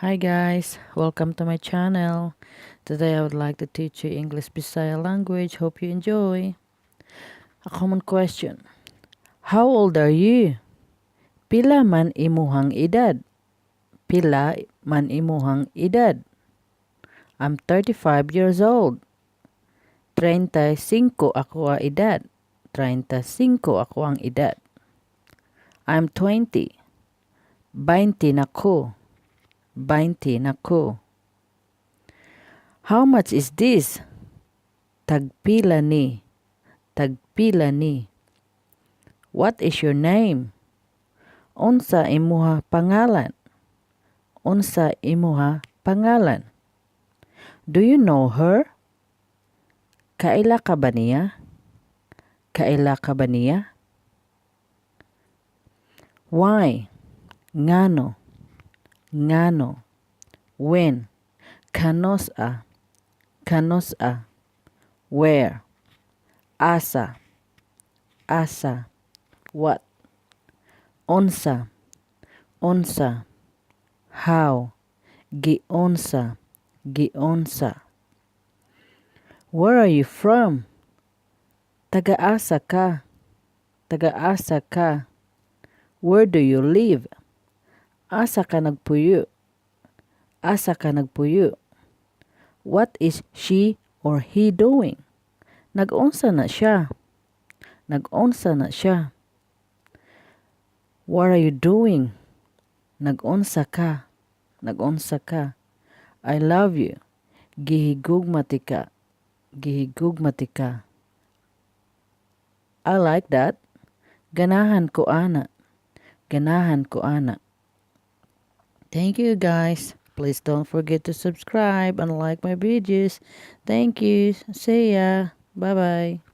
Hi guys, welcome to my channel. Today I would like to teach you English Bisaya language. Hope you enjoy. A common question. How old are you? Pila man imuhang edad? Pila man imuhang edad? I'm 35 years old. 35 ako ang edad. 35 ako ang edad. I'm 20. 20 na ko. 20 na ko. How much is this? Tagpila ni. Tagpila ni. What is your name? Unsa imuha pangalan? Unsa imuha pangalan? Do you know her? Kaila ka ba niya? Kaila ka ba niya? Why? Ngano? Ngano? When? Kanus-a? Kanus-a? Where? Asa? Asa? What? Unsa? Unsa? How? Giunsa? Giunsa? Where are you from? Taga-asa ka? Taga-asa ka? Where do you live? Asa ka nagpuyo? Asa ka nagpuyo? What is she or he doing? Nag-unsa na siya? Nag-unsa na siya? What are you doing? Nag-unsa ka? Nag-unsa ka? I love you. Gihigugma tika. Gihigugma tika. I like that. Ganahan ko ana. Ganahan ko ana. Thank you, guys. Please don't forget to subscribe and like my videos. Thank you. See ya. Bye bye.